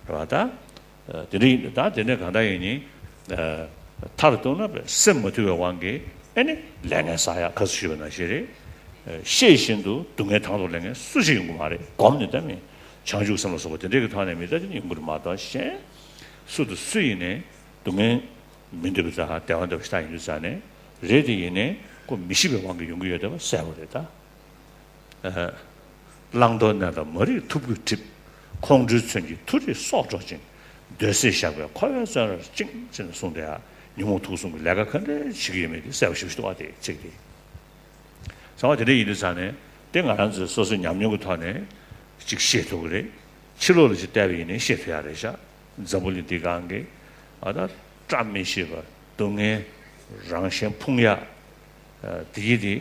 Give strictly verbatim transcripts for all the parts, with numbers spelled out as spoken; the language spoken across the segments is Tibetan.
རེད་བ། ད་དེ་འདྲ་ཡིན། ད་དེ་ནས་གང་ལྟར་ཡིན་ནི། མཐར་གཏུགས་ན་སེམས་མ་དུལ་བའི་དབང་གིས་ཨེ་ནི་ལས་ངན་བསགས་ཡག་ག་ཚོད་ཞུས་པ་ནང་བཞིན་རེད། ཤེས་བཞིན་དུ་སྡུག་བསྔལ་དང་དུ་ལེན་མཁན་སུ་ཞིག་ཡོང་གི་མ་རེད། སྒོམ་ནས་ད་མིན། བྱང་ཆུབ་སེམས་ལ་སོགས་པ་དེ་འདྲའི་གི་ཐོག་ནས་མི་ལྟ་ཅི་ནས་ཡོང་གི་རེད་མ་གཏོགས། གཞན་སུ་དང་སུ་ཡིན་ནའི་སྡུག་བསྔལ་མི་འདོད་པའི་རྩ་བ་བདེ་བ་འདོད་པ་ཞིག་ད་ཡིན་དུས་ཙང་ནས་རེད། དེ་ཡིན་ནའི་ཁོ་མི་ཤེས་པའི་དབང་གིས་ཡོང་གི་ཡོད་བསྡད་པ་གསལ་པོ་རེད་ད། བླང་དོར་གནས་དང་མ་རིག་ཐུབ་རྒོད་གྲིབ། ཁོང་ཁྲོའི་མཚོན་གྱིས་མཐོ་རིས་སྲོག་འཕྲོག་ཅིང་། འདོད་སྲེད་ཞགས་པས་འཁོར་བའི་བཙོན་རར་བཅིངས་ཟེར་ནས་གསུངས་ཏེ། ཉོན་མོངས་དུག་གསུམ་གྱི་ལས་ཀ་ག་འདྲ་བྱེད་ཀྱི་ཡོད་མེད་དེ་གསལ་པོ་ཞེ་པོ་ཞིག་འདུག་བ། དེ་ཚིག་དེ། ཚང་མ་དེ་འདྲ་ཡིན་དུས་ཙང་ནས་དེ་ང་རང་ཚོའི་སོ་སོའི་ཉམས་མྱོང་གི་ཐོག་ནས་ཅིག་ཤེས་ཐུབ་ཀྱི་རེད། ཕྱི་ལོགས་ལ་ཅིག་བལྟས་པ་ཡིན་ནའི་ཤེས་ཐུབ་ཡག་རེད་ཤག་འཛམ་བུ་གླིང་འདི་སྒང་གི་ཨ་ད་བཀྲ་མི་ཤིས་པ། སྡུག་བསྔལ་རང་གཞན་ཕུང་ཡག་དེ་ཡིན་དེ་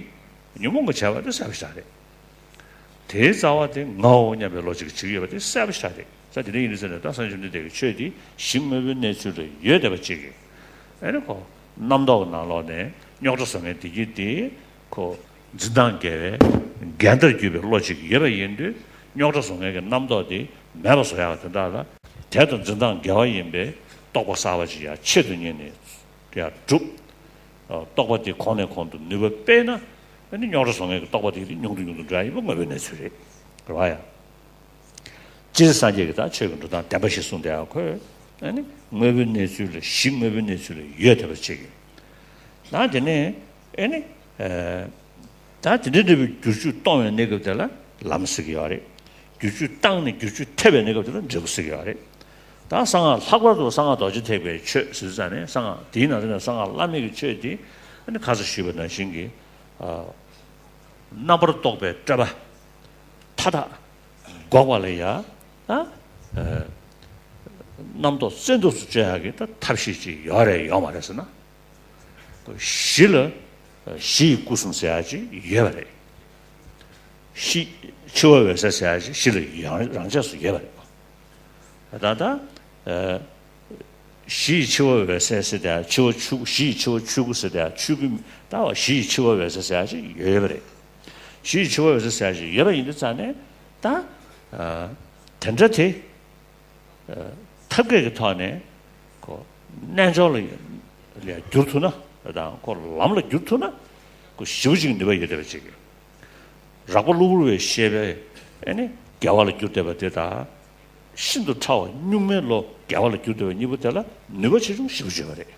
ཉོན་མོངས་ཀྱིས་བྱས་པ་དེ་གསལ་པོ་ཞིག་རེད། དེའི་རྩ་བ་དེ་ངའོ་སྙམ་པའི་བློ་གཅིག་གིས་བྱེད་ཀྱི་ཡོད་པ་དེ་གསལ་པོ་ཞིག་རེད། ས་དེ་འདྲ་ཡིན་དུས་ཙང་ནས་ད་སངས་རྒྱས་བཅོམ་ལྡན་འདས་ཀྱི་ཆོས་དེ་གཞི་དངོས་པོའི་གནས་ཚུལ་ལ་ཡོད་བསྡད་པ་གཅིག་གིས། ཨེ་ནི་ཁོ་རྣམ་རྟོག་གི་ནང་ལོགས་ནས་རྙོག་དྲ་བཟོ་མཁན་དེ་གྱིས་དེ་ཁོ་འཛིན་སྟངས་འགལ་བའི་འགལ་ཟླར་གྱུར་པའི་བློ་གཅིག་ཡོད་པ་ཡིན་དུས། རྙོག་དྲ་བཟོ་མཁན་གྱི་རྣམ་རྟོག་དེ་མེད་པ་བཟོ་ཡག་དོན་དག་ལ། དེ་དང་འཛིན་སྟངས་འགལ་བ་ཡིན་པའི་རྟོག་པ་གསར་པ་ཅིག་ཡར་ཆེད་དུ་གཉེར་ནས་ཡར་སྒྲུབ། རྟོག་པ་དེ་གོང་ནས་གོང་དུ་ནུས་པ་སྤེལ་ན། ཨ་ནི་རྙོག་དྲ་བཟོ་མཁན་གྱི་རྟོག་པ་དེ་ཉུང་དུ་ཉུང་དུ་འགྲོ་ཡ་ཡིན་པ་དངོས་པོའི་གནས་ཚུལ་རེད། རེད་བ་ཡ། སྤྱིར་སངས་རྒྱས་ཀྱི་ད་ཆོས་ཀྱི་འགྲོ་སྟངས་བདེན་པ་ཞིག་གསུངས་བསྡད་ཡ་ཁོས། ཨ་ནི་དངོས་པོའི་གནས་ཚུལ་ལ་གཞི་དངོས་པོའི་གནས་ཚུལ་ལ་ཡོད་བསྡད་པ་ཅིག་ཡིན། ད་དེ་ནས་ཨ་ནི་ད་དེ་འདྲ་འདྲ་བའི་བསྒྱུར་བཅོས་གཏོང་བའི་གནས་སྐབས་དེ་ལ་ལམ་ཟེར་གྱི་ཡོད་རེད། བསྒྱུར་བཅོས་བཏང་ནས་བསྒྱུར་བཅོས་ཐེབས་པའི་གནས་སྐབས་དེ་ལ་འབྲས་བུ་ཟེར་གྱི་ཡོད་རེད། ད་གསང་སྔགས་ལྷག་པར་དུ་གསང་སྔགས་རྡོ་རྗེ་ཐེག་པའི་ཆོས་ཟེར་ཙང་ནས། གསང་སྔགས་དེའི་ནང་དུ་ནས་གསང་སྔགས་བླ་མེད་ཀྱི་ཆོས་དེ་ཨ་ནི་ཁ་སང་ཞུས་པ་ནང་བཞིན་གྱི་རྣམ་པར་རྟོག་པའི་སྤྲོས་པ་མཐའ་དག་འགོག་པ་ལ་ཡ། ད་རྣམ་རྟོག་བཙན་ཐབས་སུ་གཅོད་ཡག་གི་ད་ཐབས་ཤེས་ཅིག་ཡོད་རེད་ཡོད་མ་རེད་ཟེར་ན། གཞི་ལ་གཞི་ཡི་སྐུ་གསུམ་ཟེར་ཡག་ཅིག་ཡོད་པ་རེད། གཞི་འཆི་བ་འོད་གསལ་ཟེར་ཡག་ཅིག་གཞི་ལ་ཡང་རང་ཆས་སུ་ཡོད་པ་རེད། ད་ལྟ་གཞི་ཡི་འཆི་བ་འོད་གསལ་ཟེར་ཏེ། འཆི་བ་ཆོས། གཞི་ཡི་འཆི་བ་ཆོས་སྐུ་ཟེར་ཏེ་ཆོས་སྐུ། ད་གཞི་ཡི་འཆི་བ་འོད་གསལ་ཟེར་ཡག་ཅིག་ཡོད་པ་རེད། གཞི་ཡི་འཆི་བ་འོད་གསལ་ཟེར་ཡག་ཅིག་ཡོད་པ་ཡིན་དུས་ཙང་ནས་ད་དེ་འདྲ་དེ། ཐབས་མཁས་ཀྱི་ཐོག་ནས་ཁོ་རྣལ་འབྱོར་ལ་ལ་བསྒྱུར་ཐུབ་ན། དང་ཁོ་ལམ་ལ་བསྒྱུར་ཐུབ་ན། ཁོ་ཞེ་པོ་ཅིག་ནུས་པ་ཡོད་བསྡད་པ་ཅིག་གིས། རགས་པ་གློ་བུར་བའི་ཤེས་པས་ཨེ་ནི་དགེ་བ་ལ་བསྒྱུར་བསྡད་པ་དེ་དང་། ཤིན་ཏུ་ཕྲ་བ་གཉུག་མའི་བློ་དགེ་བ་ལ་བསྒྱུར་བསྡད་པ་གཉིས་པོ་དེ་ལ་ནུས་པ་ཆེ་ཆུང་ཞེ་པོ་ཅིག་ཡོད་པ་རེད།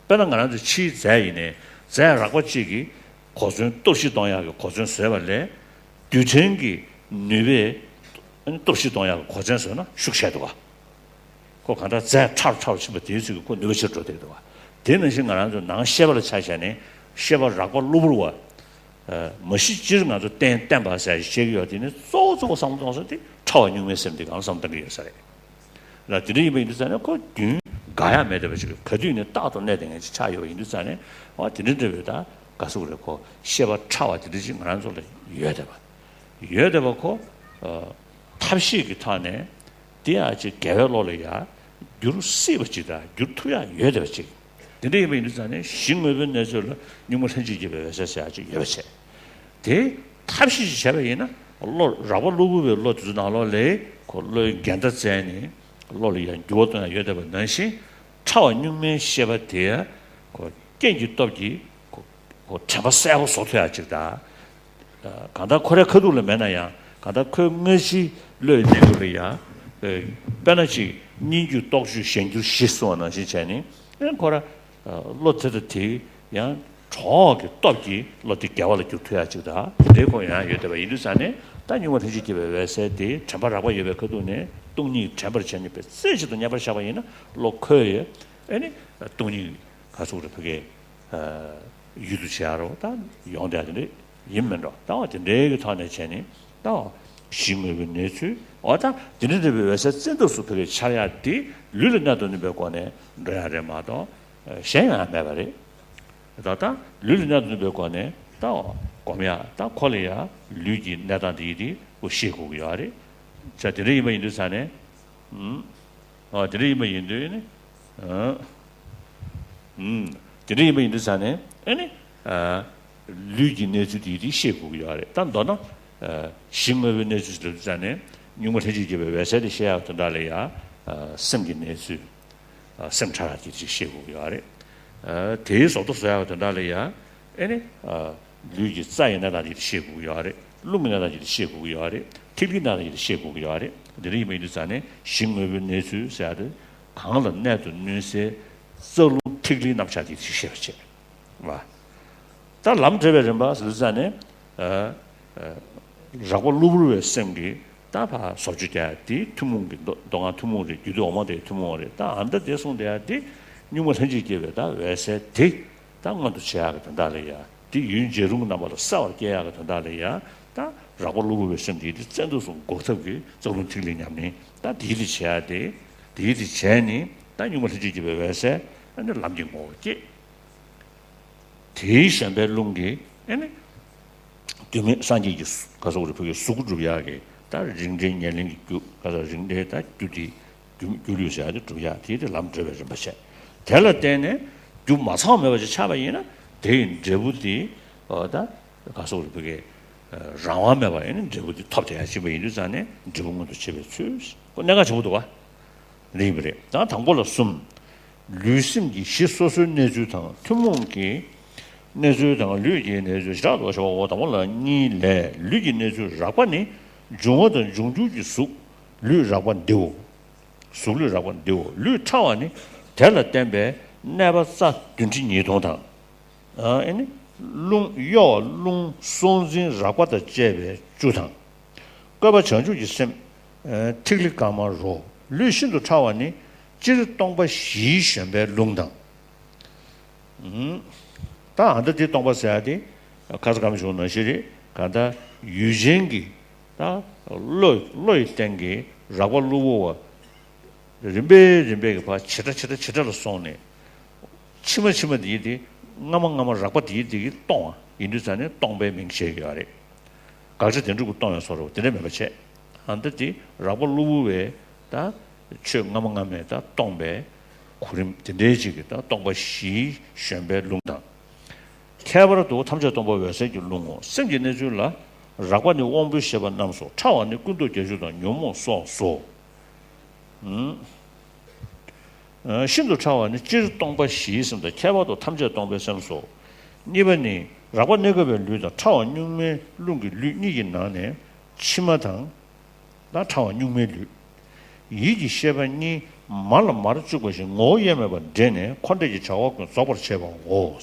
དཔེར་ན་ང་རང་ཚོ་ཕྱིའི་རྫས་ཡིན་ནའི། རྫས་རགས་པ་གཅིག་གིས་གོ་མཚོན་གཏོར་བཤིག་གཏོང་ཡག་གི་གོ་མཚོན་བཟོས་པ་ལས། རྡུལ་ཕྲན་གྱི་ནུས་པས་གཏོར་བཤིག་གཏོང་ཡག་གི་གོ་མཚོན་བཟོས་ན་ཤུགས་ཆེ་འདུག་ག། ཁོ་གང་ལྟར་རྫས་ཕྲ་རུ་ཕྲ་རུ་ཕྱིན་པ་དེའི་ཚོད་ཀྱིས་ཁོ་ནུས་པ་ཆེ་རུ་འགྲོ་བསྡད་འདུག་ག། དེ་ནང་བཞིན་ང་རང་ཚོ་ནང་ཤེས་པ་ལ་ཆ་བཞག་ནས། ཤེས་པ་རགས་པ་གློ་བུར་བ། མ་གཞི་སྤྱིར་ང་ཚོ་རྟེན་བརྟེན་པ་ཟེར་ཡག་ཅིག་བཤད་ཀྱི་ཡོད། དེ་ནི་གཙོ་བོ་གཙོ་བོ་བསམ་བློ་གཏོང་ས་དེ་ཕྲ་བ་གཉུག་མའི་སེམས་དེ་སྒང་ལ་བསམ་བློ་གཏོང་གི་ཡོད་ས་རེད། ལ་དེ་འདྲ་ཡིན་པ་ཡིན་དུས་ཙང་ནས་ཁོ་རྒྱུན་འགག་ཡག་མེད་བསྡད་པ་ཅིག་ག་དུས་ནས་རྟག་ཏུ་གནས་བསྡད་མཁན་ཅིག་ཆགས་ཡོད་པ་ཡིན་དུས་ཙང་ནས། འོ་དེ་འདྲ་འདྲ་བའི་ད་ག་ཟེར་དགོས་རེད། ཁོ་ཤེས་པ་ཕྲ་བ་དེ་འདྲ་ཅིག་ང་རང་ཚོ་ལ་ཡོད་བསྡད་པ། ཡོད་བསྡད་པ་ཁོ། ཨ། ཐབས་ཤེས་ཀྱི་ཐོག་ནས་དེ་ཡང་ཅིག་དགེ་བའི་བློ་ལ་ཡང་བསྒྱུར་སྲིད་པ་ཅིག་དང་བསྒྱུར་ཐུབ་ཡག་ཡོད་བསྡད་པ་ཅིག། དེ་འདྲ་ཡིན་པ་ཡིན་དུས་ཙང་ནས་གཞི་དངོས་པོའི་གནས་ཚུལ་ལ་གཉུག་མ་ལྷན་ཅིག་སྐྱེས་པའི་འོད་གསལ་ཟེར་ཡག་ཅིག་ཡོད་པ་བྱས། དེ་ཐབས་ཤེས་ཤིག་བྱས་པ་ཡིན་ན། བློ་རགས་པ་གློ་བུར་བའི་བློ་དེ་ཚོ་ནང་ལོགས་ལ་ཁོ་བློའི་འགལ་ཟླ་བཙལ་ནས་བློ་ལ་ཡང་འགྱུར་བ་གཏོང་ཡག་ཡོད་བསྡད་པ་ནང་བཞིན། ཕྲ་བ་གཉུག་མའི་ཤེས་པ་དེ་ཁོ་རྐྱེན་གྱི་སྟོབས་ཀྱིས་ཁོ་ཁོ་དྲན་པ་གསལ་པོ་བཟོ་ཐུབ་ཡག་ཅིག་དང་། གང་ལྟར་ཁོ་རའི་ཁ་ཐུག་ལ་མེད་ན་ཡང་། གང་ལྟར་ཁོའི་དངོས་གཞིའི་བློའི་གནས་སྐབས་ལ་ཡང་། དཔེར་ན་ཅིག་སྙན་བརྒྱུད་རྟོགས་བརྗོད་གཞན་འགྱུར་བཞི་གསུངས་པ་ནང་བཞིན་བྱས་ནས། ཨེ་ཁོ་ར་བློ་དེ་དང་དེ་ཡང་གྲོགས་ཀྱི་སྟོབས་ཀྱིས་བློ་དེ་དགེ་བ་ལ་བསྒྱུར་ཐུབ་ཡག་ཅིག་དང་། དེ་འདྲའི་ཁོ་ཡང་ཡོད་བསྡད་པ་ཡིན་དུས་ཙང་ནས། ད་གཉུག་མ་ལྷན་ཅིག་སྐྱེས་པའི་འོད་གསལ་དེ་དྲན་པ་རགས་པ་ཡོད་པའི་ཁ་ཐུག་ནས་སྟོང་ཉིད་དྲན་པར་བྱས་ནས་དཔེ་རྩེ་གཅིག་ཏུ་མཉམ་པར་བཞག་པ་ཡིན་ན། བློ་ཁོ་ཡི་ཨེ་ནི་སྟོང་ཉིད་ག་ཟེར་དགོས་རེད། ཕ་གིའི་ཡུལ་དུ་བྱེད་ཡག་རོ། ད་ཡོང་བསྡད་ཡག་དེ་འདྲ་ཡིན་མིན་འགྲོ། ད་འོ་དེ་འདྲའི་གི་ཐོག་ནས་བྱས་ནས། ད་འོ་གཞི་དངོས་པོའི་གནས་ཚུལ། འོ་ད་དེ་འདྲ་འདྲ་བའི་འོད་གསལ་བཙན་ཐབས་སུ་ཕ་གིའི་འཆར་ཡག་དེ་ལུས་ལ་གནས་དང་ནུས་པའི་སྒོ་ནས་འགྲོ་ཡག་རེད་མ་གཏོགས། གཞན་ཡང་མེད་པ་རེད། ད་ལྟ་ལུས་ལ་གནས་དང་ནུས་པའི་སྒོ་ནས་ད་འོ་སྒོམ་ཡག། ད་ཁོ་ལ་ཡང་ལུས་ཀྱི་གནས་སྟངས་དེ་ཡིན་དེ་ཁོ་ཤེས་དགོས་ཀྱི་ཡོད་རེད། ཅེས་དེ་འདྲ་ཡིན་པ་ཡིན་དུས་ཙང་ནས། ཨ། དེ་འདྲ་ཡིན་པ་ཡིན་དུས་ནི། ཨ། ཨུམ། དེ་འདྲ་ཡིན་པ་ཡིན་དུས་ཙང་ནས་ཨ་ནི། ཨ། ལུས་ཀྱི་གནས་ཚུལ་དེ་དེ་ཤེས་དགོས་ཀྱི་ཡོད་རེད། ད་མདོར་ན། ཨ། གཞི་དངོས་པོའི་གནས་ཚུལ་ཞིག་ལབ་དུས་ཙང་ནས། གཉུག་མ་ལྷན་ཅིག་སྐྱེས་པའི་འོད་གསལ་དེ་ཤེས་ཡག་དོན་དག་ལ་ཡང་ ཨ་སེམས་ཀྱི་གནས་ཚུལ། ཨ་སེམས་ཕྲ་རགས་ཀྱི་ཅིག་ཤེས་དགོས་ཀྱི་ཡོད་རེད། ཨ་དེའི་བཟོ་ལྟ་བཟོ་ཡག་གི་དོན་དག་ལ་ཡ། ཨེ་ནི། ཨ་ལུས་ཀྱི་རྩ་ཡི་གནས་སྟངས་དེ་ཤེས་དགོས་ཀྱི་ཡོད་རེད། རླུང་གི་གནས་སྟངས་དེ་ཤེས་དགོས་ཀྱི་ཡོད་རེད། ཐིག་ལེའི་གནས་སྟངས་དེ་ཤེས་དགོས་ཀྱི་ཡོད་རེད། དེ་འདྲ་ཡིན་པ་ཡིན་དུས་ཙང་ནས་གཞི་དངོས་པོའི་གནས་ཚུལ་ཟེར་ཡག་དེ། གང་ལ་གནད་དུ་བསྣུན་སའི་རྩ་རླུང་ཐིག་ལེའི་རྣམ་གཞག་དེ་ཤེས་པ་བྱེད། ལ། ད་ལམ་འབྲེལ་བའི་རིམ་པ་ཟེར་ཙང་ནས། ཨ་ཨ་རགས་པ་གློ་བུར་བའི་སེམས་ཀྱིས་ད་ཕར་བཟོ་བཅོས་རྒྱག་ཡ་དེ་ཐུན་མོང་གི་མདོ་མདོ་སྔགས་ཐུན་མོང་རེད། རྒྱུད་སྡེ་འོག་མ་དེ་ཐུན་མོང་རེད། ད་ཨ་མདའ་དེ་གསུངས་བསྡད་ཡ་དེ་གཉུག་མ་ལྷན་ཅིག་སྐྱེས་པའི་ད་འོད་གསལ་དེ་ད་མངོན་དུ་བྱེད་ཡག་གི་དོན་དག་ལ་ཡ། དེ་ཡུན་འཇའ་རུང་གི་རྣམ་པ་ལ་གསལ་བར་སྐྱེ་ཡག་གི་དོན་དག་ལ་ཡ། ད་རགས་པ་གློ་བུར་བའི་སེམས་དེ་དེ་བཙན་ཐབས་སུ་འགུག་ཐབས་ཀྱི་རྩ་རླུང་ཐིག་ལེ་ཉམས་ལེན་ད་དེའི་དེ་བྱེད་ཡ་དེ། དེའི་དེ་བྱས་ནས་ད་གཉུག་མ་ལྷན་ཅིག་སྐྱེས་པའི་འོད་གསལ་ཨ་ནི་ལམ་གྱི་ངོ་བོ་སྐྱེས། དེའི་བཞོན་པའི་རླུང་གིས་ཨེ་ནི། དུས་མེད་སངས་རྒྱས་ཀྱི་ག་སོགས་རེ་ཕུལ་གྱི་གཟུགས་སྒྲུབ་ཡག་གི་ད་རིགས་འགྲེའི་ཉེར་ལེན་གྱི་རྒྱུ་ག་ས་རིགས་འགྲེའི་ད་རྒྱུ་དེ་རྒྱུ་རྒྱུ་ལུས་ཟེར་ཡག་དེ་སྒྲུབ་ཡག་དེ་དེ་ལམ་བགྲོད་པའི་རིམ་པ་བྱས། དེ་ལ་བརྟེན་ནས་རྒྱུ་མ་ཚང་བ་མེད་པ་ཅིག་ཆགས་པ་ཡིན་ན་དེ་ཡི་འབྲས་བུ་དེ་ཨོ་ད་ག་སོགས་རེ་ཕུལ་གྱི་རང་དབང་མེད་པར་ཨེ་ནི་འབྲས་བུ་དེ་ཐོབ་བསྡད་ཡག་ཅིག་པ་ཡིན་དུས་ཙང་ནས་འབྲས་བུ་མངོན་དུ་བྱེད་པའི་ཚུལ་ཁོ་གནད་འགག་ཆེན་པོ་འདུག་བ། རེད་པ་རེད། ད་དང་པོ་ལ་གསུམ། ལུས་སེམས་ཀྱི་གཞི་སོ་སོའི་གནས་ཚུལ་དང་ཐུན་མོང་གི་གནས་ཚུལ་དང་ལུས་ཀྱི་གནས་ཚུལ་ཞེ་དྲག་ཏུ་བྱ་བའོ། དང་པོ་ལ་གཉིས་ལས། ལུས་ཀྱི་གནས་ཚུལ་རགས་པ་ནི་འབྱུང་བ་དང་འབྱུང་འགྱུར་གྱི་གཟུགས་ལུས་རགས་པ་འདིའོ། གཟུགས་ལུས་རགས་པ་འདིའོ། ལུས་ཕྲ་བ་ནི་དེ་ལ་བརྟེན་པའི་གནས་པ་རྩ་བདུན་ཁྲི་ཉིས་སྟོང་དང་། ཨ་ཨེ་ནི། རླུང་གཡོ་བ་རླུང་སྲོག་འཛིན་རགས་པ་དང་བཅས་པའི་བཅུ་དང་། བཀོད་པ་བྱང་ཆུབ་ཀྱི་སེམས། ཨ་ཐིག་ལེ་དཀར་དམར་རོ། ལུས་ཤིན་ཏུ་ཕྲ་བ་ནི་སྤྱིར་སྟོང་པ་བཞིའི་བཞོན་པའི་རླུང་དང་། ཨུམ། ད་ཨ་མདའ་དེ་སྟོང་པ་ཟེར་ཡག་དེ་ཁ་ས་ག་མི་བྱུང་ནང་བཞིན་རེད། གང་ལྟར་ཡུལ་ཅན་གྱི་ད་བློ་བློ་ཡི་སྟེང་གི་རགས་པ་གློ་བུར་བ། རིམ་པས་རིམ་པས་ཀྱི་བར་ཇེ་ཕྲ་ཇེ་ཕྲ་ཇེ་ཕྲ་ལ་སོང་ནས། ཕྱི་མ་ཕྱི་མ་དེ་ཡི་དེ་སྔ་མ་སྔ་མ་རགས་པ་དེ་ཡི་དེ་གི་སྟོང་བ་ཡིན་དུས་ཙང་ནས་སྟོང་པའི་མིང་བྱེད་ཀྱི་ཡོད་རེད། དགག་བྱ་བདེན་གྲུབ་ཀྱི་སྟོང་བའི་བཟོ་འདྲ་བོ་དེ་འདྲ་མེད་པ་བྱས། ཨ་མདའ་དེ་རགས་པ་གློ་བུར་བའི་ད་ཆོས་སྔ་མ་སྔ་མའི་ད་སྟོང་པའི་གོ་རིམ་དེ་འདྲའི་ཅིག་གི་ད་སྟོང་པ་བཞིའི་བཞོན་པའི་རླུང་དང་། ཁྱད་པར་དུ་ཐམས་ཅད་སྟོང་པ་འོད་གསལ་གྱི་རླུང་ངོ་། སེམས་ཀྱི་གནས་ཚུལ་ལ་རགས་པ་ནི་དབང་པོའི་ཤེས་པ་རྣམས་སོ། ཕྲ་བ་ནི་ཀུན་རྟོག་བརྒྱད་ཅུ་དང་ཉོན་མོངས་སོགས་སོ། ཨུམ། ཤིན་ཏུ་ཕྲ་བ་ནི་སྤྱིར་སྟོང་པ་བཞིའི་སེམས་དང་ཁྱད་པར་དུ་ཐམས་ཅད་སྟོང་པའི་སེམས་སོ། གཉིས་པ་ནི་རགས་པ་གནས་སྐབས་པའི་ལུས་དང་ཕྲ་བ་གཉུག་མའི་རླུང་གི་ལུས་གཉིས་ཀྱི་ནང་ནས་ཕྱི་མ་དང་། ད་ཕྲ་བ་གཉུག་མའི་ལུས། ཡིད་ཀྱི་ཤེས་པ་གཉིས་མར་ལ་མར་བཅུག་པ་བཞིན་ངོ་བོ་དབྱེར་མེད་པར་འདྲེས་ནས་འཁོར་འདས་ཀྱི་བྱ་བ་ཀུན་རྫོགས་པར་བྱེད་པའོ།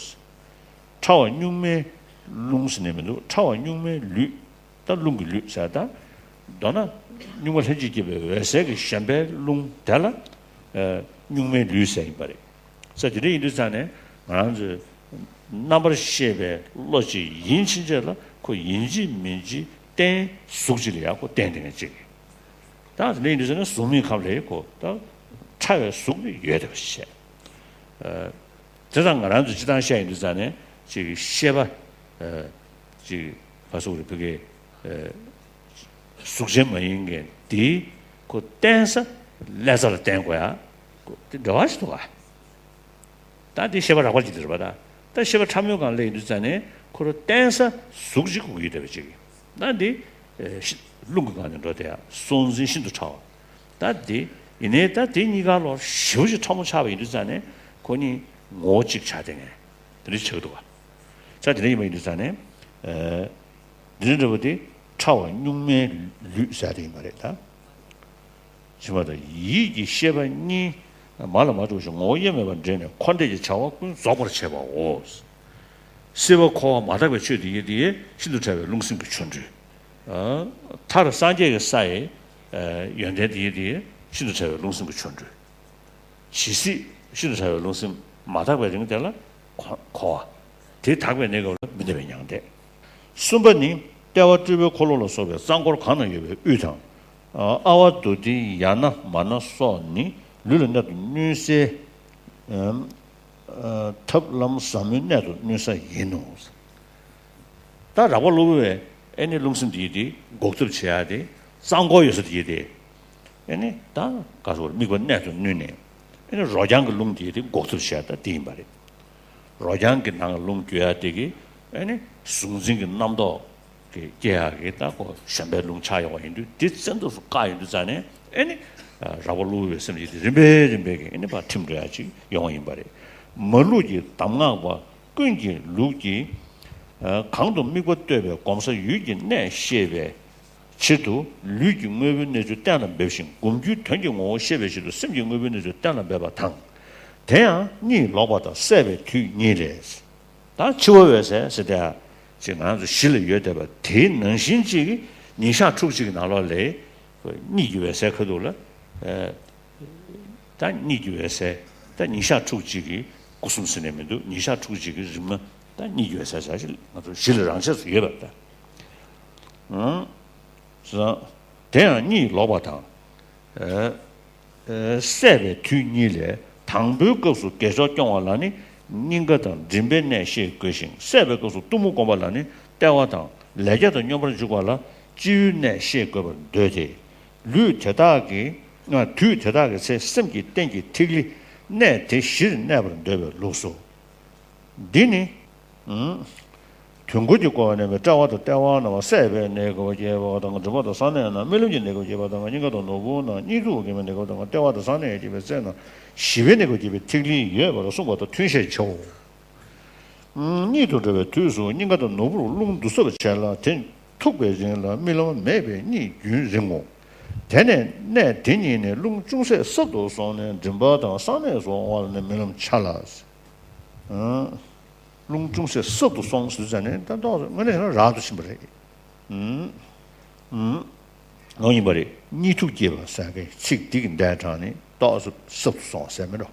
ཕྲ་བ་གཉུག་མའི་རླུང་ཟེར་ནས་མི་འདུག་ཕྲ་བ་གཉུག་མའི་ལུས། ད་རླུང་གི་ལུས་ཟེར་ད། མདོར་ན། གཉུག་མ་ལྷན་ཅིག་སྐྱེས་པའི་འོད་གསལ་གྱི་བཞོན་པའི་རླུང་དེ་ལ། ཨ་གཉུག་མའི་ལུས་ཟེར་ཡིན་པ་རེད། ས་དེ་འདྲ་ཡིན་དུས་ཙང་ནས་ང་རང་ཚོའི་རྣམ་པར་ཤེས་པའི་བློ་གཅིག་ཡིན་ཕྱིན་ཆད་ལ་ཁོ་ཡིན་གཅིག་མིན་གཅིག་རྟེན་གཟུགས་གཅིག་ལ་ཡང་ཁོ་བརྟེན་བསྡད་མཁན་གཅིག་རེད། ད་དེ་འདྲ་ཡིན་དུས་ཙང་ནས་གཟུགས་མེད་ཁམས་ལ་ཁོ་ད་ཕྲ་བའི་གཟུགས་ནི་ཡོད་བསྡད་པ་ཞིག་བྱས། ཨ་དེ་དང་ང་རང་ཚོ་སྤྱིར་བཏང་བཤད་ཡོང་དུས་ཙང་ནས་ཅིག་ཤེས་པ། ཨ་ཅིག་ག་སོགས་རེད་བོད་སྐད། ཨ་གཟུགས་ཅན་མ་ཡིན་མཁན་དེ་ཁོ་བརྟེན་ས་ཀླད་རྩ་ལ་བརྟེན་དགོས་ཡ། ཁོ་དེ་འབྲེལ་བ་ཞིག་འདུག་ག་ད་འདི་ཤེས་པ་རགས་པ་ཅིག་དེ་རེད་པ། ད་ད་ཤེས་པ་ཕྲ་མོའི་སྒང་སླེབས་ཡོང་དུས་ཙང་ནས་ཁོ་རང་བརྟེན་ས་གཟུགས་ཅིག་དགོས་ཀྱི་ཡོད་བསྡད་པ་ཅིག་ད་འདི་ཨེ་ཤི་རླུང་གི་སྒང་ནས་འགྲོ་བསྡད་ཡ་སྲོག་འཛིན་ཤིན་ཏུ་ཕྲ་བ། ད་འདི་ཡིན་ནའི་ད་འདི་གཉིས་ཀ་ལོག་ཞེ་པོ་ཅིག་ཕྲ་མོ་ཆགས་པ་ཡིན་དུས་ཙང་ནས་ཁོ་གཉིས་ངོ་བོ་གཅིག་ཆགས་བསྡད་མཁན་དེ་འདྲ་ཆགས་ཀྱི་འདུག་ག་ས་དེ་འདྲ་ཡིན་པ་ཡིན་དུས་ཙང་ནས་ཨེ་འདི་འདྲ་འདྲ་པོ་དེ་ཕྲ་བ་གཉུག་མའི་ལུས་ཟེར་དེ་ཡིན་པ་རེད་ད། ཕྱི་མ་དང་ཡིད་ཀྱི་ཤེས་པ་གཉིས་མར་ལ་མར་འགྲོ་ཞིང་ངོ་བོ་དབྱེར་མེད་པར་འདྲེས་ནས་འཁོར་འདས་ཀྱི་བྱ་བ་ཀུན་རྫོགས་པར་བྱེད་པའོ། སྲིད་པ་འཁོར་བ་མ་དག་པའི་ཆོས་དེ་ཡི་དེ་ཤིན་ཏུ་ཕྲ་བའི་རླུང་སེམས་ཀྱི་ཆོ་འཕྲུལ། མཐར་སངས་རྒྱས་ཀྱི་ས་ཡི་ཡོན་ཏན་དེ་ཡི་དེ་ཤིན་ཏུ་ཕྲ་བའི་རླུང་སེམས་ཀྱི་ཆོ་འཕྲུལ། ཇི་སྲིད་ཤིན་ཏུ་ཕྲ་བའི་རླུང་སེམས་མ་དག་པའི་རིང་དེ་ལ་འཁོར་བ། དེ་དག་པའི་གནས་སྐབས་ལ་མི་འདའ་བའི་མྱང་འདས། གསུམ་པ་ནི་ལྟེ་བ་སྤྲུལ་པའི་འཁོར་ལོ་ལ་སོགས་པའི་གཙང་སྐོར་གང་ན་ཡོད་པའི་དབུས་དང་། ཨ་ཝ་དྷཱུ་ཏི་ཡ་ན་མ་ན་སོགས་ནི་ལུས་ལ་གནད་དུ་བསྣུན་སའི་ཐབས་ལམ་ཟབ་མོའི་གནད་དུ་བསྣུན་ས་ཡིན་ནོ། ད་རགས་པ་གློ་བུར་བའི་ཨེ་ནི་རླུང་སེམས་དེ་ཡི་དེ་འགོག་ཐབས་བྱེད་ཡ་དེ་གཙང་སྐོར་ཡོད་ས་དེ་ཡི་དེ། ཨེ་ནི་ད་ག་སོགས་དམིགས་པ་གནད་དུ་བསྣུན་ནས་ཨེ་ནི་རོ་རྐྱང་གི་རླུང་དེ་ཡི་དེ་འགོག་ཐབས་བྱེད་ཡ་ད་དེ་ཡིན་པ་རེད། རོ་རྐྱང་གི་ནང་རླུང་རྒྱུ་ཡ་དེ་གི་ཨེ་ནི་གཟུང་འཛིན་གྱི་རྣམ་རྟོག་གི་སྐྱེ་ཡག་གི་ད་ཁོ་བཞོན་པའི་རླུང་ཆགས་ཡོང་བ་ཡིན་དུས་དེ་བཙན་ཐབས་སུ་བཀག་ཡོང་དུས་ཙང་ནས་ཨེ་ནི་ རགས་པ་བསླུ་བའི་སེམས་ཅིག་དེ་རིམ་པས་རིམ་པས་ཀྱིས་ཨ་ནི་ཕར་ཐིམ་འགྲོ་ཡ་ཅིག་ཡོང་བ་ཡིན་པ་རེད། མ་ལུག་གི་གདམས་ངག་པ་ཀུན་གྱི་ལུགས་ཀྱིས། ཨ། གང་དུ་དམིགས་པ་གཏོད་པའི་གོམས་ས་ཡུལ་གྱི་གནས་ཤེས་པའི་ཕྱིར་དུ། ལུས་ཀྱི་དངོས་པོའི་གནས་ཚུལ་གཏན་ལ་འབེབས་ཤིང་། སྒོམ་རྒྱུའི་དོན་གྱི་ངོ་བོ་ཤེས་པའི་ཕྱིར་དུ། སེམས་ཀྱི་དངོས་པོའི་གནས་ཚུལ་གཏན་ལ་འབེབས་པ་དང་། དེ་ཡང་གཉིད་ལོག་པ་དང་སད་པའི་དུས་གཉིས་ལས། ད་འཆི་བ་འོད་གསལ་ཟེར་དེ་ཅིག་ང་ཚོ་གཞི་ལ་ཡོད་བསྡད་པ་དེའི་ནང་བཞིན་ཅིག་གི་ཉིན་ཞག་ཕྲུགས་གཅིག་གི་ནང་ལོགས་ལ་གཉིད་ཀྱི་འོད་གསལ་ཁ་ཐུག་ལ། ཨ། ད་གཉིད་ཀྱི་འོད་གསལ། ད་ཉིན་ཞག་ཕྲུགས་གཅིག་གི་སྐུ་གསུམ་ཟེར་ནས་མི་འདུག་ཉིན་ཞག་ཕྲུགས་གཅིག་གི་རིམ་ན་ད་གཉིད་ཀྱི་འོད་གསལ་ཟེར་ཞིག་ང་ཚོ་གཞི་ལ་རང་ཆས་སུ་ཡོད་པ་ད། ཨང་། དེ་ཡང་གཉིད་ལོག་པ་དང་། ཨ། ཨ། སད་པའི་དུས་གཉིས་ལས། དང་པོའི་སྐབས་སུ་དགེ་སྦྱོར་སྐྱོང་བ་ལ་ནི་སྙིང་ག་དང་མགྲིན་པའི་གནས་ཤེས་དགོས་ཤིང་། སད་པའི་སྐབས་སུ་གཏུམ་མོ་བསྒོམ་པ་ལ་ནི་ལྟེ་བ་དང་ལས་རྒྱ་དང་སྙོམས་པར་འཇུག་པ་ལ་སྤྱི་བོའི་གནས་ཤེས་དགོས་པར་འདོད་དེ། ལུས་དེ་དག་གི། ཨ། དུས་དེ་དག་གི་ཚེ་སེམས་ཀྱི་རྟེན་གྱི་ཐིག་ལེ་གནས་དེ་བཞིར་གནས་པར་འདོད་པའི་ལུགས་སོ། འདི་ནི། ཨང་། དུས་འཁོར་གྱི་སྐོར་ནས་དཔྲལ་བ་དང་ལྟེ་བ་རྣམས་སད་པའི་གནས་སྐབས་སྐྱེས་པ་དང་། མགྲིན་པ་དང་གསང་གནས་རྣམས་རྨི་ལམ་གྱི་གནས་སྐབས་སྐྱེས་པ་དང་། སྙིང་ག་དང་ནོར་བུ་རྣམས་གཉིད་འཚུབ་སྐྱེས་པའི་གནས་སྐབས་དང་། ལྟེ་བ་དང་གསང་གནས་སྐྱེས་པའི་ཚེ་རྣམས་ཞི་བའི་གནས་སྐབས་སྐྱེས་པའི་ཐིག་ལེ་ཡོད་པར་གསུངས་པ་དང་མཐུན་ཞེས་བྱའོ། གཉིད་དུ་འགྲོ་བའི་དུས་སུ་སྙིང་ག་དང་ནོར་བུར་རླུང་བསྡུ་གསོ་བྱས་ལ། དེ་འཐུག་པའི་རིང་ལ་རྨི་ལམ་མེད་པའི་གཉིད་རྒྱུན་རིང་ངོ་། དེ་ནས་གནས་དེ་ཉིད་ནས་རླུང་ཅུང་ཟད་སྲབ་ཏུ་སོང་ནས་མགྲིན་པ་དང་གསང་གནས་སུ་འོང་བ་ལ་ནི་རྨི་ལམ་འཆར་ལ། རླུང་ཅུང་ཟད་སྲབ་ཏུ་སོང་ཟེར་ཙང་ནས་ད་ཏོག་ཙམ་དངོས་གནས་བྱས་ན་རབ་ཏུ་ཕྱིན་པ་རེད། ཨུམ། ཨུམ། ལོང་ཡིན་པ་རེད། གཉིད་འཐུག་སྐྱེས་པ་ཟེར་མཁན་ཚིག་འདི་གི་འདས་གྲངས་ནི་ཏོག་ཙམ་སྲབ་ཏུ་སོང་ཟེར་མིན་འགྲོ།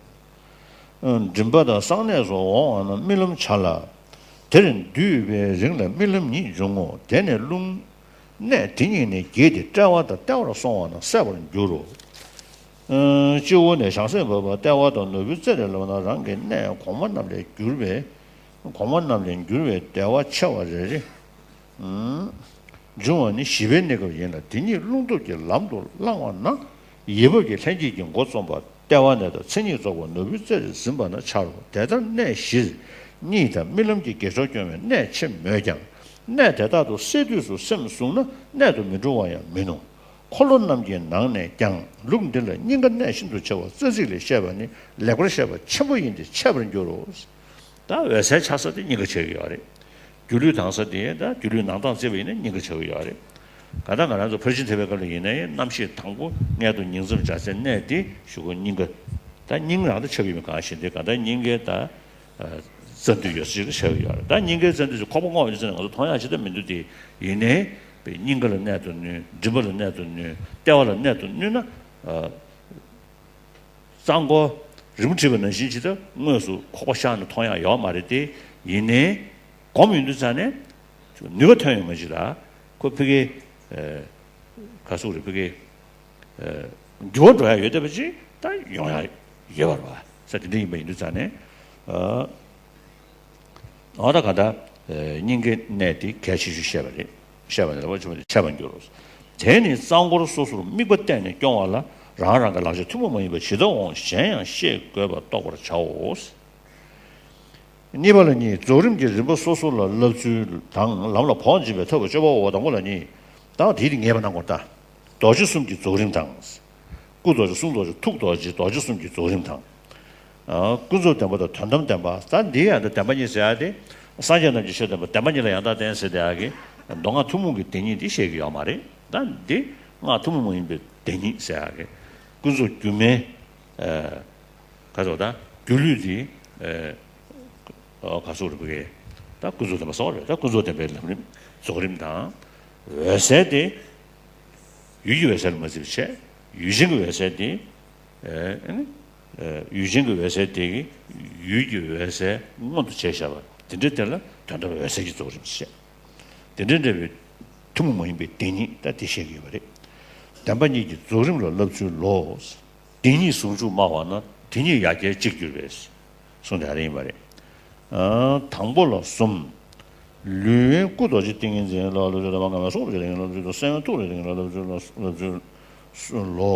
མགྲིན་པ་དང་གསང་གནས་སུ་འོང་བ་ན་རྨི་ལམ་འཆར་ལ། དེར་འདུས་པའི་རིང་ལ་རྨི་ལམ་ཉིད་འབྱུང་ངོ་། དེ་ནས་རླུང་གནས་དེ་ཉིད་ནས་བརྒྱུད་དེ་དཔྲལ་བ་དང་ལྟེ་བར་སོང་བ་ན་སད་པར་འགྱུར་རོ། སྤྱི་བོ་ནས་བྱང་སེམས་བབས་པ་ལྟེ་བ་དང་ནོར་བུའི་རྩེ་རེ་ལ་བབས་ན་རང་གི་གནས་གོང་མ་རྣམས་ལས་གྱུར་པའི། གོང་མ་རྣམས་ལས་གྱུར་པའི་བདེ་བ་ཆེ་བ་རེ་རེ། འབྱུང་བ་ནི་ཞི་བའི་གནས་སྐབས་ཡིན་ལ། དེ་ཉིད་རླུང་སྟོབས་ཀྱིས་ལམ་དུ་བསླང་བ་ན། ཡིད་འབབ་ཀྱི་ལྷན་སྐྱེས་ཀྱི་མགོ་རྩོམ་པ་ལྟེ་བ་ནས་དང་མཚན་ཉིད་རྫོགས་པ་ནོར་བུའི་རྩེ་རུ་ཟིན་པ་ན་འཆར་རོ། དེ་ལྟར་གནས་བཞིར་གཉིད་དང་རྨི་ལམ་གྱི་དགེ་སྦྱོར་སྐྱོང་བའི་གནད་ཆེ་མོད་ཀྱང་། གནས་དེ་དག་ཏུ་སད་དུས་སུ་སེམས་བཟུང་ན་གནད་དུ་མི་འགྲོ་བ་ཡང་མིན་ནོ། འཁོར་ལོ་རྣམས་ཀྱི་ནང་ནས་ཀྱང་ལུགས་འདི་ལ་སྙིང་ག་གནད་ཤིན་ཏུ་ཆེ་བ་རྩ་ཚིག་ལས་བཤད་པ་ནི་ལེགས་པར་བཤད་པ་ཆེན་པོ་ཡིན་ཏེ་འཆད་པར་འགྱུར་རོ། ད་འོད་གསལ་འཆར་ས་དེ་སྙིང་ག་ཆགས་ཀྱི་ཡོད་རེད། སྒྱུ་ལུས་ལྡང་ས་དེ་ད་སྒྱུ་ལུས་ནང་ལྡང་བརྩེ་བ་ཡིན་ན་སྙིང་ག་ཆགས་ཀྱི་ཡོད་རེད། ག་ད་ང་རང་ཚོ་ཕར་ཕྱིན་ཐེག་པའི་སྐབས་ལ་ཡིན་ན་ཡང་རྣམ་ཤེས་དང་པོ་མངལ་དུ་ཉིང་མཚམས་སྦྱར་སའི་གནས་དེ་གཞུག་གུ་སྙིང་ག། ད་སྙིང་རང་ད་ཆགས་ཀྱི་མེད་གང་ཞིག་དེ་ག་ད་སྙིང་གའི་ད། རྩ་མདུད་ཡོད་ཚད་ཅིག་ཆགས་ཀྱི་ཡོད་རེད། ད་སྙིང་གའི་རྩ་མདུད་ཅིག་ཁོག་པ་སྔོག་ཡོད་ཚད་ང་ཚོ་མཐོང་ཡག་ཅིག་ད་མི་འདུག་དེ་ཡིན་ནའི་སྙིང་ག་ལ་གནད་དུ་བསྣུན། མགྲིན་པ་ལ་གནད་དུ་བསྣུན། ལྟེ་བ་ལ་གནད་དུ་བསྣུན་ན། ཨ། རྩ་འཁོར་རི་མོ་བྲིས་པ་ནང་བཞིན་ཅིག་ད་དངོས་སུ་ཁོག་པ་བཤགས་ནས་མཐོང་ཡག་ཡོད་མ་རེད་དེ། ཡིན་ནའི་སྒོམ་ཡོང་དུས་ཙང་ནས་ནུས་པ་ཐོན་ཡོང་མ་ཅིག་ལ་ཁོ་ཕ་གི། ཨ། ག་ཟེར་རེད། ཕ་གི། ཨ། འགྱུར་བ་འགྲོ་ཡག་ཡོད་བསྡད་པ་ཅིག་ད་ཡོང་ཡག་ཡོད་པ་རེད་བ། ས་དེ་འདྲ་ཡིན་པ་ཡིན་དུས་ཙང་ནས། ཨ། འོ་ད་ག་ད། ཨ། སྙིང་གའི་གནད་དེ་གལ་ཆེ་ཤོས་བཤད་པ་རེད། བཤད་པ་ནི་ལ་བ་ཆུང་བ་དེ་འཆད་པར་འགྱུར་རོ། དེ་ནི་རྩ་འཁོར་སོ་སོར་དམིགས་པ་གཏད་ནས་སྐྱོང་བ་ལ་རང་རང་གི་ལག་ཆ་ཐུན་མོང་མ་ཡིན་པ་ཇི་ལྟར་འོང་གཞན་ཡང་ཤེས་དགོས་པ་རྟོགས་པར་བྱའོ། གཉིས་པ་ལ་གཉིས། རྫོགས་རིམ་གྱི་རིམ་པ་སོ་སོ་ལ་བསླབ་ཚུལ་དང་། ལམ་ལ་བོགས་འབྱིན་པའི་ཐབས་ལ་སྤྱོད་པའོ། དང་པོ་ལ་གཉིས། ད་དེ་དེ་ངེས་པ་གནང་དགོས་ད། རྡོ་རྗེ་གསུམ་གྱི་རྫོགས་རིམ་དང་། སྐུ་རྡོ་རྗེ། གསུང་རྡོ་རྗེ། ཐུགས་རྡོ་རྗེ། རྡོ་རྗེ་གསུམ་གྱི་རྫོགས་རིམ་དང་། ཨ། ཀུན་རྫོབ་བདེན་པ་དང་དོན་དམ་བདེན་པ། ད་འདི་ཡང་ད་བདེན་པ་གཉིས་ཟེར་ཡག་དེ། སངས་རྒྱས་རྣམས་ཀྱི་ཆོས་བདེན་པ། བདེན་པ་གཉིས་ལ་ཡང་དག་བརྟེན་ཟེར་བསྡད་ཡག་གི་མདོ་སྔགས་ཐུན་མོང་གི་བདེན་གཉིས་དེ་བཤད་ཀྱི་ཡོད་མ་རེད། ད་འདི་སྔགས་ཐུན་མོང་མ་ཡིན་པའི་བདེན་གཉིས་ཟེར་ཡག་གི་ཀུན་རྫོབ་སྒྱུ་མའི། ཨ། ག་ཟེར་བ་ད་སྒྱུ་ལུས་དེ། ཨ། ག་ཟེར་རེད། ཕ་གི་ད་ཀུན་རྫོབ་བདེན་པ་ཟེར་བ་རེད། ད་ཀུན་རྫོབ་བདེན་པའི་ལམ་རིམ་རྫོགས་རིམ་དང་། འོད་གསལ་དེ་ཡུལ་གྱི་འོད་གསལ་ལ་མ་བརྩི་བར་བྱས། ཡུལ་ཅན་གྱི་འོད་གསལ་དེ། ཨ་ནི། ཨ། ཡུལ་ཅན་གྱི་འོད་གསལ་དེ་གིས་ཡུལ་གྱི་འོད་གསལ་མངོན་དུ་བྱས་བཞག་པ་དེ་འདྲའི་དེ་ལ་དོན་དམ་འོད་གསལ་གྱི་རྫོགས་རིམ་ཞེས། དེ་འདྲའི་འདྲ་བའི་ཐུན་མོང་མ་ཡིན་པའི་བདེན་གཉིས་ད་དེ་བཤད་ཀྱི་ཡོད་པ་རེད། བདེན་པ་གཉིས་ཀྱི་རྫོགས་རིམ་ལ་བསླབ་ཚུལ་ལོ། བདེན་གཉིས་ཟུང་འཇུག་སྨྲ་བ་ན། དེ་གཉིས་ཡ་གྱལ་གཅིག་གྱུར་པས། གསུངས་དེ་ཨ་རེ་ཡིན་པ་རེད། ཨ། དང་པོ་ལ་གསུམ། ལུས་དབེན་སྐུ་རྡོ་རྗེ་ཏིང་ངེ་འཛིན་ལ་བསླབ་ཚུལ། བདེན་པ་ལྔ་པའི་སྲོག་རྡོ་རྗེ་ཏིང་ངེ་འཛིན་ལ་བསླབ་ཚུལ་དང་། སེམས་དབེན་ཐུགས་རྗེ་ཏིང་ངེ་འཛིན་ལ་བསླབ་ཚུལ་ལ་བསླབ་ཚུལ་ལོ།